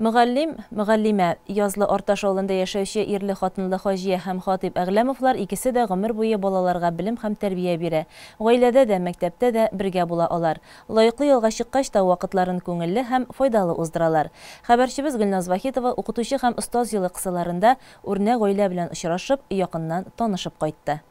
Мөгаллим, мөгаллимә, Язлы Арташ авылында яшәүче ирле-хатынлы Хаҗия һәм Хатыйп Әгъләмовлар икесе дә гомер буе балаларга белем һәм тәрбия бирә. Гаиләдә дә, мәктәптә дә бергә була алар. Лаеклы ялга чыккач та вакытларын күңелле һәм файдалы уздыралар. Хәбәрчебез Гөлназ Вахитова Укытучы һәм остаз елы кысаларында үрнәк гаилә белән очрашып, якыннан танышып кайтты.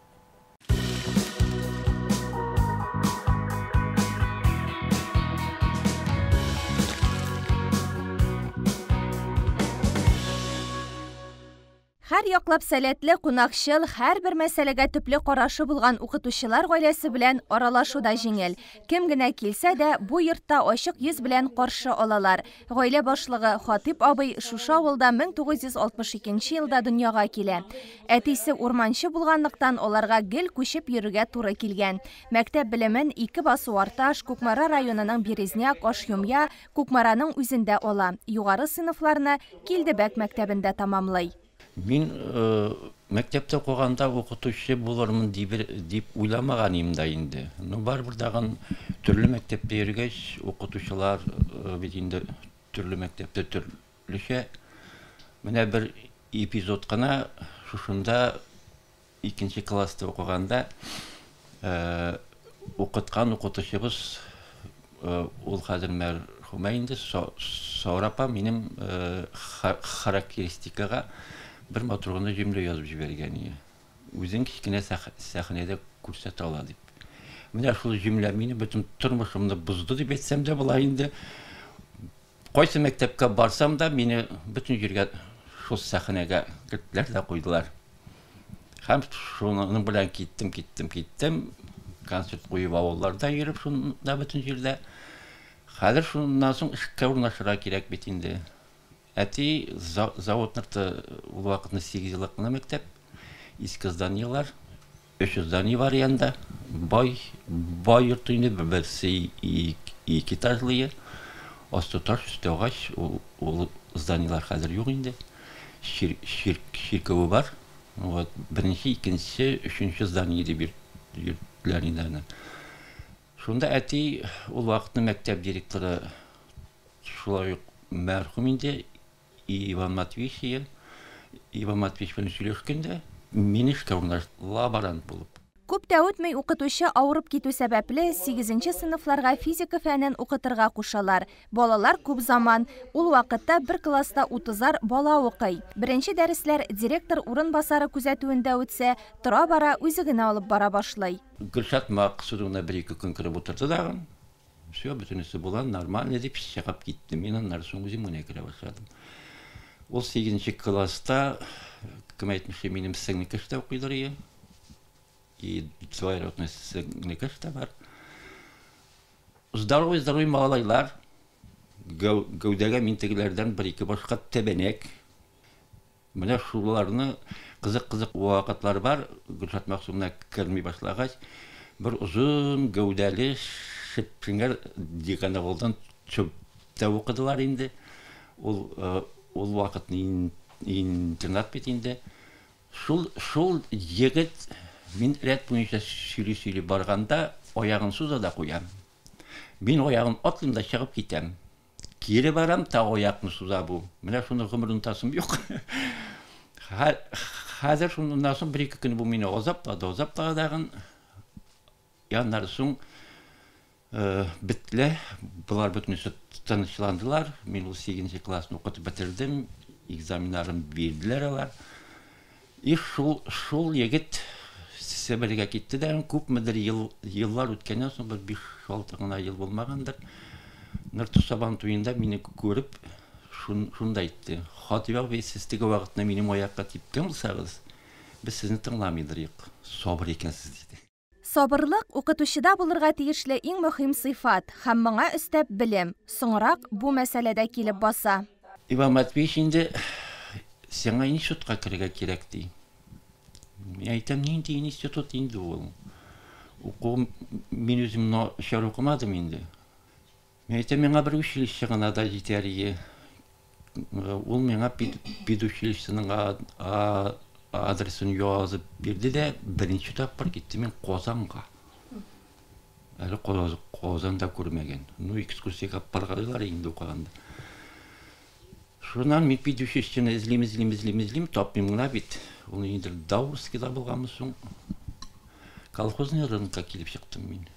Һәр яклап сәләтле, кунакчыл, һәрбер мәсьәләгә төпле карашы булган укытучылар гаиләсе белән аралашу да җиңел. Кем генә килсә дә, бу йортта ачык йөз белән каршы алалар. Гаилә башлыгы Хатыйп абый шушы авылда 1962 елда дөньяга килә. Әтисе урманчы булганлыктан, аларга гел күчеп йөрергә туры килгән. Мәктәп белемен ике басу Арташ, Кукмара районының Березняк, Ашъюмья, Кукмараның үзендә ала. Югары сыйныфларны Килдебәк мәктәбендә тәмамлый. Мин мәктәптә укыганда укытучы булырмын дип уйламаган идем дә инде. Ну, барыбер тагын төрле мәктәптә йөргәч, укытучылар бит инде төрле мәктәптә төрлечә. Менә бер эпизод кына шушында икенче класста укыганда укыткан укытучыбыз, ул хәзер мәрхүмә инде, Сара апа минем характеристикага бер матур гына җөмлә язып җибәргән иде. Үзен кечкенә сәхнәдә күрсәтә ала дип. Менә шул җөмлә мине бөтен тормышымны бозды дип әйтсәм дә була инде. Кайсы мәктәпкә барсам да, мине бөтен җиргә шул сәхнәгә керттеләр дә куйдылар. Һәм шуның белән киттем, киттем, киттем. Концерт куеп авылларда йөреп шунда бөтен җирдә. Хәзер шуннан соң эшкә урнашырга кирәк бит инде. Әти завод нырты ул вакытны 8 еллык кына мәктәп, иске зданиелар. Өч здание бар янда. Бай, бай йорты инде, берсе ике этажлые. Асты таш, өсте агач. Ул, ул зданиелар хәзер юк инде. Чир, чир, чиркәве бар. Вот, беренче, икенче, өченче здание дип йөрттеләр инде аны. Шунда әти ул вакытны мәктәп директоры шулай ук мәрхүм инде Иван Матвеевич, Иван Матвеевич белән сөйләшкәндә, мин эшкә урнаштым, лаборант булып. Күп тә үтми, укытучы авырып китү сәбәпле, сигезенче сыйныфларга физика фәнен укытырга кушалар. Балалар күп заман. Ул вакытта бер класста утызар бала укый. Беренче дәресләр директор урынбасары күзәтүендә үтсә, тора-бара үзе генә алып бара башлый. Гөлшат Максудовна бер-ике көн кереп утырды тагын. Все, бөтенесе була, нормально дип чыгып китте. Мин аннары соң үзем генә керә башладым. Ул сигезенче класста, кем әйтмешли, минем сеңлекәш тә укыйдыр ие. И двоюродный сеңлекәш тә бар. Здоровый, здоровый малайлар. Гәүдәгә мин тегеләрдән бер-ике башка тәбәнәк. Менә шуларны кызык-кызык вакытлар бар, Гөлшат Мәгъсумна керми башлагач, бер озын гәүдәле шепшеңәр дигән авылдан төптә укыдылар инде. Ул ул вакытны интернат бит инде. Шул шул егет мин рәт буенча сөйли-сөйли барганда аягын суза да куя. Мин аягын атлыйм да чыгып китәм. Кире барам, тагы аякны суза бу. Менә шуны гомер онытасым юк. Хәзер шуннан соң бер-ике көн бу мине азаплады, азаплады тагын. Аннары соң бетте. Болар бөтенесе тынычландылар. Мин ул сигезенче классны укытып бетердем. Экзаменнарын бирделәр алар. И шул, шул егет Себергә китте дә, күпмедер ел, еллар үткәннән соң, бер 5-6 гына ел булмагандыр, Нырты Сабан туенда мине күреп, шун, шунда әйтте. Хатип абый, сез теге вакытны минем аякка типкән булсагыз, без сезне тыңламыйдыр идек. Сабыр икәнсез, диде. Сабырлык, укытучыда булырга тиешле иң мөһим сыйфат һәм моңа өстәп белем. Соңрак бу мәсьәлә дә килеп баса. Иван Матвеевич инде сиңа институтка керергә кирәк, ди. Мин әйтәм, нинди институт инде ул? Уку мин үзем начар укымадым инде. Мин әйтәм, миңа бер училище гына да җитәр ие. Ул миңа педучилищеның адресын язып бирде дә, беренче тапкыр киттем мин Казанга. Әле Казанда күрмәгән. Ну, экскурсиягә баргалар инде укыганда. Шуннан мин педучилищены эзлим, эзлим, эзлим, эзлим, тапмыйм гына бит. Ул ниндидер Даурскийда булганмы соң? Колхозный рынокка килеп чыктым мин.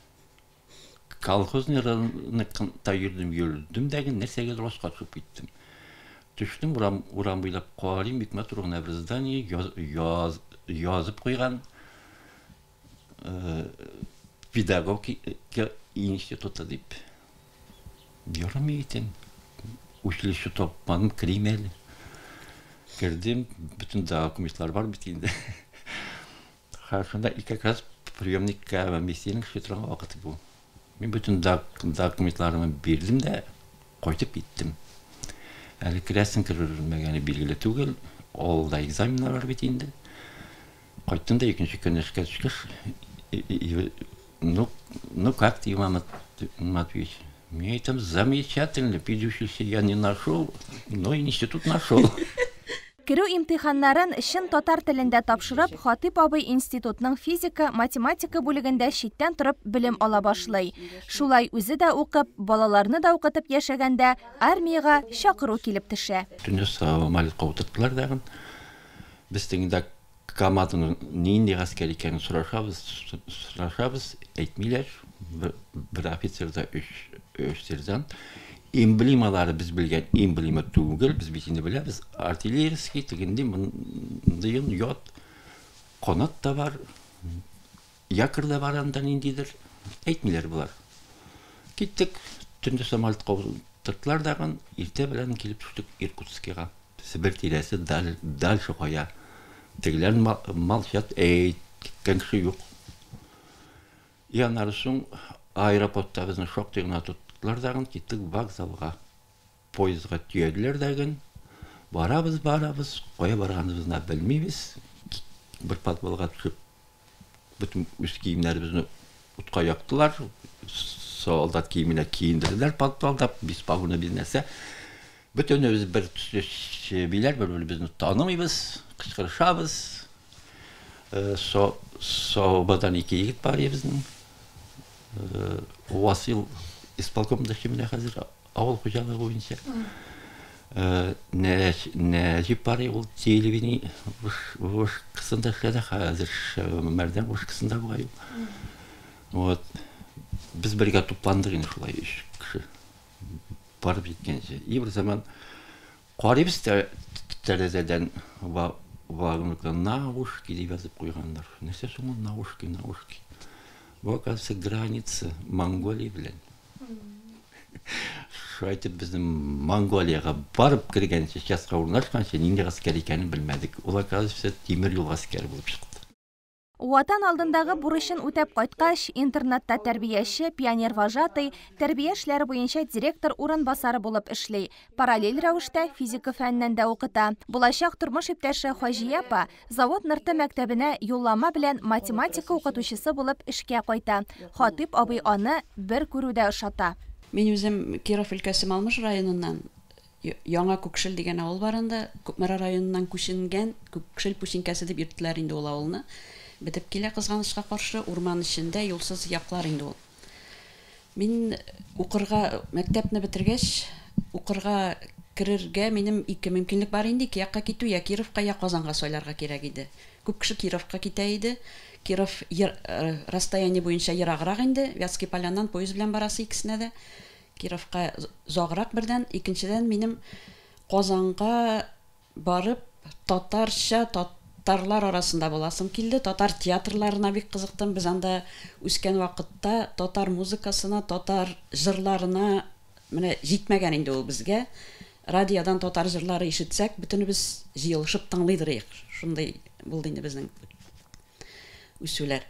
Колхозный рынокта йөрдем, йөрдем дә нәрсәгәдер аска төшеп киттем. Төштем урам, урам буйлап карыйм, бик матур гына бер здание яз, яз, язып куйган педагогика институты дип. Ярамый икән. Училище тапмадым, керим әле. Кердем, бөтен документлар бар бит инде. Шунда и как раз приемникка комиссиянең эшли торган вакыты бу. Мин бөтен документларымны бирдем дә кайтып киттем. Әле керәсең кермәгәне билгеле түгел. Алда экзаменнар бар бит инде. Кайттым да икенче көнне эшкә төшкәч, ну как ты, Иван Матвеевич? Мин әйтәм, замечательно, педучилище я не нашел, но институт нашел. Керү имтиханнарын чын татар телендә тапшырып, Хатип абый институтның физика, математика бүлегендә читтән торып белем ала башлый. Шулай үзе дә укып, балаларны да укытып яшәгәндә армиягә чакыру килеп төшә. Төнлә самолетка утырттылар дагын. Без тегендә команданың нинди гаскәр икәнен сорашабыз, сорашабыз, әйтмиләр. Бер офицерда өч сержант. Эмблемалары без белгән эмблема түгел, без бит инде беләбез. Артиллерийский, тегенди, мондыен, ят, канат та бар, якорь да бар анда ниндидер. Әйтмиләр болар. Киттек, төнлә самолетка утырттылар дагын, иртә белән килеп төштек Иркутскига. Себер тирәсе дальше кая. Тегеләр молчат, әйткән кеше юк. И аннары соң аэропортта безне шактый гына тоттылар дагын, киттек вокзалга. Поездга төяделәр дагын. Барабыз, барабыз, кая барганыбызны белмибез. Бер подвалга төшеп, бөтен үз киемнәребезне утка яктылар. Солдат киеменә киендерделәр подвалда, без погоны, без нәрсә. Бөтенебез бер төсле чебиләр, бер-беребезне танымыйбыз, кычкырышабыз. Собадан ике егет бар безнең. Васил исполкомда менә хәзер авыл хуҗалыгы буенча. Нәҗип бар, ул телевидение вышкасында эшләде, хәзер Мәрдән вышкасында бугай. Вот. Без бергә тупландык инде шулай өч кеше. Барып җиткәнче. И бер заман карыйбыз тәрәзәдән вагонга Наушки дип язып куйганнар. Нәрсә соң ул Наушки, Наушки? Бу, оказывается, граница Монголия белән. Шулай итеп безнең Монголиягә барып кергәнче, частька урнашканчы нинди гаскәр икәнен белмәдек. Ул, оказывается, тимер юл гаскәре булып чыкты. Ватан алдындагы бурычын үтәп кайткач, интернатта тәрбияче, пионер вожатый, тәрбия эшләре буенча директор урынбасары булып эшли. Параллель рәвештә физика фәненнән дә укыта. Булачак тормыш иптәше Хаҗия апа Завод Нырты мәктәбенә юллама белән математика укытучысы булып эшкә кайта. Хатип абый аны бер күрүдә ошата. Мин үзем Киров өлкәсе Малмыж районыннан, Яңа Күкшел дигән авыл бар анда, Кукмара районыннан күченгән, Күкшел пүчинкәсе дип йөрттеләр инде ул авылны. Бетеп килә, кызганычка каршы, урман эчендә, юлсыз яклар инде ул. Мин укырга, мәктәпне бетергәч, укырга керергә минем ике мөмкинлек бар инде, ике якка китү, я Кировка, я Казанга сайларга кирәк иде. Күп кеше Кировка китә иде. Киров расстояние буенча ераграк инде, Вятский Поляннан поезд белән барасы икесенә дә. Кировка озаграк бердән, икенчедән минем Казанга барып татарча, татарлар арасында буласым килде. Татар театрларына бик кызыктым. Без анда үскән вакытта татар музыкасына, татар җырларына менә җитмәгән инде ул безгә. Радиодан татар җырлары ишетсәк, бөтенебез җыелышып тыңлыйдыр идек. Шундый булды инде безнең үсүләр.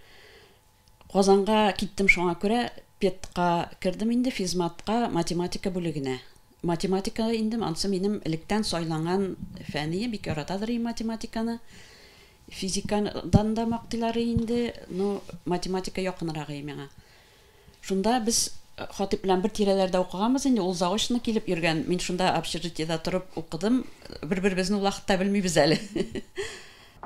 Казанга киттем шуңа күрә, педка кердем инде, физматка, математика бүлегенә. Математика инде ансы минем электән сайланган фәне, бик яратадыр идем математиканы. Физикадан да мактыйлар инде, но математика якынрак иде миңа. Шунда без Хатип белән бер тирәләрдә укыганбыз инде, ул заочно килеп йөргән. Мин шунда общежитиедә торып укыдым. Бер-беребезне ул вакытта белмибез әле.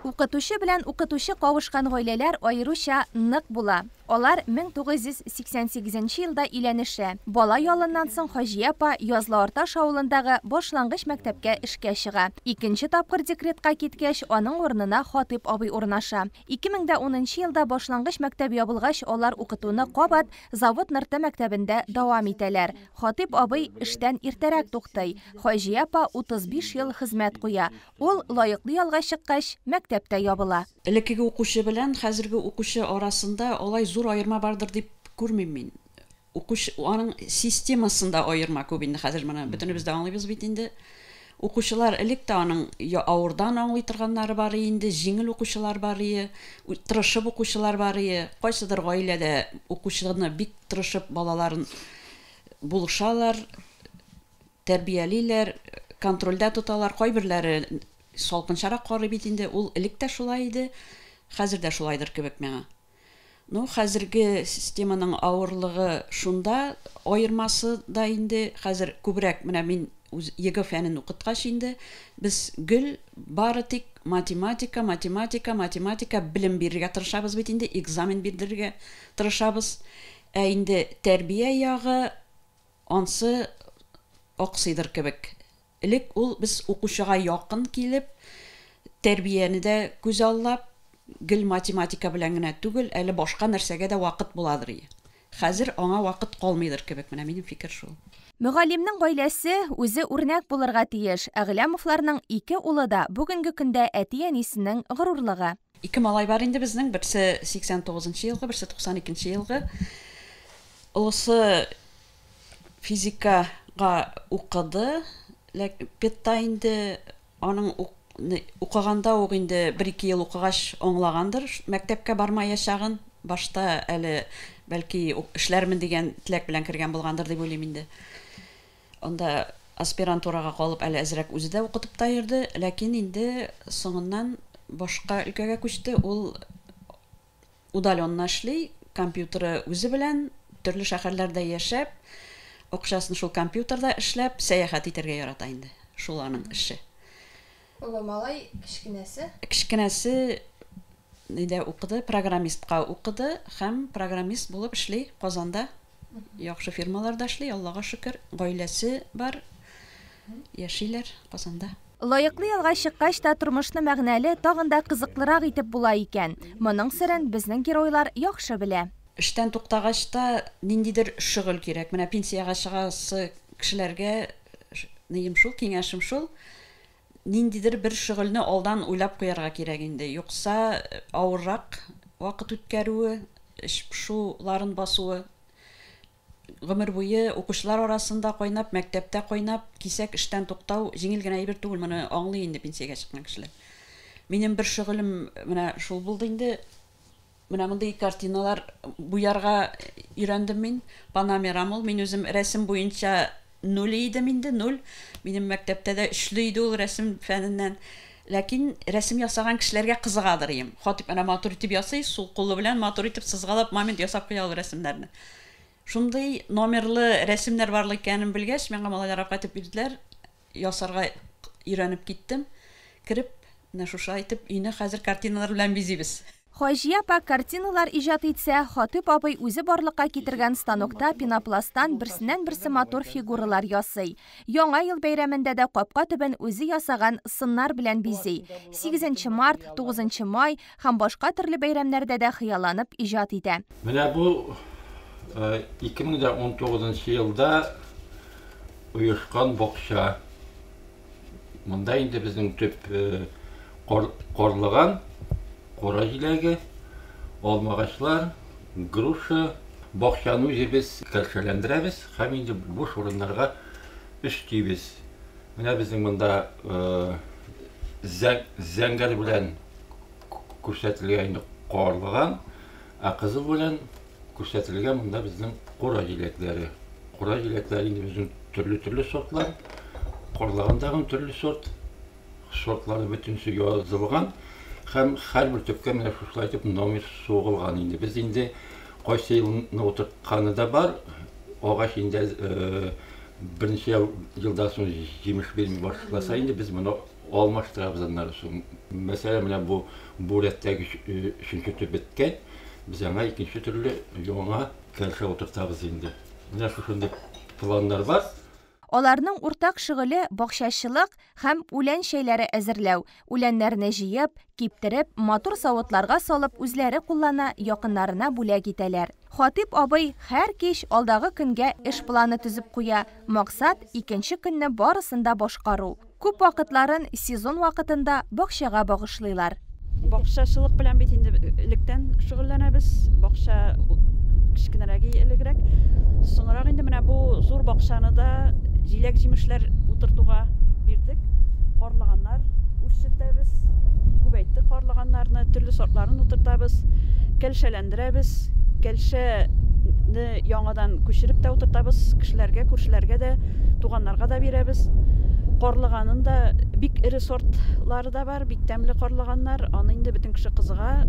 Укытучы белән укытучы кавышкан гаиләләр аеруча нык була. Алар 1988 елда өйләнешә. Бала ялыннан соң Хаҗия апа Язлы Арташ авылындагы башлангыч мәктәпкә эшкә чыга. Икенче тапкыр декретка киткәч, аның урынына Хатыйп абый урнаша. 2010 елда башлангыч мәктәп ябылгач, алар укытуны кабат Завод Нырты мәктәбендә дәвам итәләр. Хатыйп абый эштән иртәрәк туктый. Хаҗия апа 35 ел хезмәт куя. Ул лаеклы ялга чыккач, мәктәптә ябыла. Элеккеге укучы белән хәзерге укучы арасында алай зур аерма бардыр дип күрмим мин. Укучы аның системасында аерма күп инде хәзер моны бөтенебез дә аңлыйбыз бит инде. Укучылар элек тә аның авырдан аңлый торганнары бар инде, җиңел укучылар бар ие, тырышып укучылар бар ие. Кайсыдыр гаиләдә укучыны бик тырышып балаларын булышалар, тәрбиялиләр, контрольдә тоталар. Кайберләре салкынчарак карый бит инде. Ул элек тә шулай иде, хәзер дә шулайдыр кебек миңа. Ну, хәзерге системаның авырлыгы шунда, аермасы да инде хәзер күбрәк менә мин үз ЕГЭ фәнен укыткач инде без гел бары тик математика, математика, математика белем бирергә тырышабыз бит инде, экзамен бирдерергә тырышабыз. Ә инде тәрбия ягы ансы аксыйдыр кебек. Элек ул без укучыга якын килеп, тәрбияне дә күз аллап, гел математика белән генә түгел, әле башка нәрсәгә дә вакыт буладыр. Хәзер аңа вакыт калмыйдыр кебек, менә минем фикер шул. Мөгаллимнең гаиләсе үзе үрнәк булырга тиеш. Әгъләмовларның ике улы да бүгенге көндә әти-әнисенең горурлыгы. Ике малай бар инде безнең, берсе 89 елгы, берсе 92 елгы. Олысы физикага укыды, педта инде аның укыганда ук инде 1-2 ел укыгач аңлагандыр, мәктәпкә бармаячагын. Башта әле бәлки эшләрмен дигән теләк белән кергән булгандыр дип уйлыйм инде. Анда аспирантурага калып әле әзрәк үзе дә укытып та йөрде, ләкин инде соңыннан башка өлкәгә күчте. Ул удаленно эшли, компьютеры үзе белән, төрле шәһәрләрдә яшәп, акчасын шул компьютерда эшләп, сәяхәт итәргә ярата инде. Шул аның эше. Олы малай кечкенәсе? Кечкенәсе нидә укыды, программистка укыды һәм программист булып эшли Казанда. Яхшы фирмаларда эшли, Аллага шөкер, гаиләсе бар, яшиләр Казанда. Лаеклы ялга чыккач та тормышны мәгънәле, тагын да кызыклырак итеп була икән. Моның серен безнең геройлар яхшы белә. Эштән туктагач та ниндидер шөгыль кирәк. Менә пенсиягә чыгасы кешеләргә нием шул, киңәшем шул. Ниндидер бер шөгыльне алдан уйлап куярга кирәк инде. Юкса авыррак вакыт үткәрүе, эш пошуларын басуы. Гомер буе укучылар арасында кайнап, мәктәптә кайнап, кисәк эштән туктау җиңел генә әйбер түгел, моны аңлый инде пенсиягә чыккан кешеләр. Минем бер шөгылем менә шул булды инде. Менә мондый картиналар буярга өйрәндем мин. По номерам ул. Мин үзем рәсем буенча нуль идем инде, нуль. Минем мәктәптә дә өчле иде ул рәсем фәненнән. Ләкин рәсем ясаган кешеләргә кызыгадыр идем. Хатип менә матур итеп ясый, сул кулы белән матур итеп сызгалап момент ясап куя ул рәсемнәрне. Шундый номерлы рәсемнәр барлык икәнен белгәч, миңа малайлар кайтып бирделәр, ясарга өйрәнеп киттем. Кереп, менә шушы әйтеп, өйне хәзер картиналар белән бизибез. Хаҗия апа картиналар иҗат итсә, Хатип абый үзе барлыкка китергән станокта пенопласттан берсеннән-берсе матур фигуралар ясый. Яңа ел бәйрәмендә дә капка төбен үзе ясаган сыннар белән бизи. 8 март, 9 май һәм башка төрле бәйрәмнәрдә дә хыялланып иҗат итә. Менә бу 2019 елда оешкан бакча. Монда инде безнең төп карлыган, кара җиләге, алмагачлар, груша. Бакчаны үзебез кәршәләндерәбез һәм инде буш урыннарга өстибез. Менә безнең монда зәңгәр белән күрсәтелгән инде карлыган, ә кызыл белән күрсәтелгән монда безнең кара җиләкләре. Кара җиләкләр инде безнең төрле-төрле сортлар, карлыгандагы төрле сорт, сортлары бөтенесе язылган. Һәм һәрбер төпкә менә шушылай итеп номер сугылган инде. Без инде кайсы елны утыртканы да бар. Агач инде берничә елдан соң җимеш бирми башласа инде без моны Алмаштырабыз аннары соң. Мәсәлән, менә бу бу рәттәге өченче төп беткән, без аңа икенче төрле яңа кәлшә утыртабыз инде. Менә шушындый планнар бар. Аларның уртак шөгыле бакчачылык һәм үлән чәйләре әзерләү. Үләннәрне җыеп, киптереп, матур савытларга салып үзләре куллана, якыннарына бүләк итәләр. Хатип абый һәр кич алдагы көнгә эш планы төзеп куя. Максат, икенче көнне барысын да башкару. Күп вакытларын сезон вакытында бакчага багышлыйлар. Бакчачылык белән бит инде электән шөгыльләнәбез. Бакча кечкенәрәге элегрәк. Соңрак инде менә бу зур бакчаны да җиләк-җимешләр утыртуга бирдек. Карлыганнар үрчетәбез. Күбәйттек карлыганнарны, төрле сортларын утыртабыз. Кәлшәләндерәбез. Кәлшәне яңадан күчереп тә утыртабыз. Кешеләргә, күршеләргә дә, туганнарга да бирәбез. Карлыганын да бик эре сортлары да бар, бик тәмле карлыганнар. Аны инде бөтен кеше кызыга,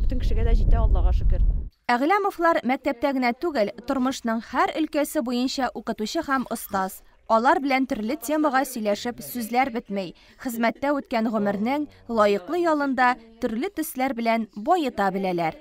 бөтен кешегә дә җитә, Аллага шөкер. Әгъләмовлар мәктәптә генә түгел, тормышның һәр өлкәсе буенча укытучы һәм остаз. Алар белән төрле темага сөйләшеп сүзләр бетми. Хезмәттә үткән гомернең лаеклы ялында төрле төсләр белән баета беләләр.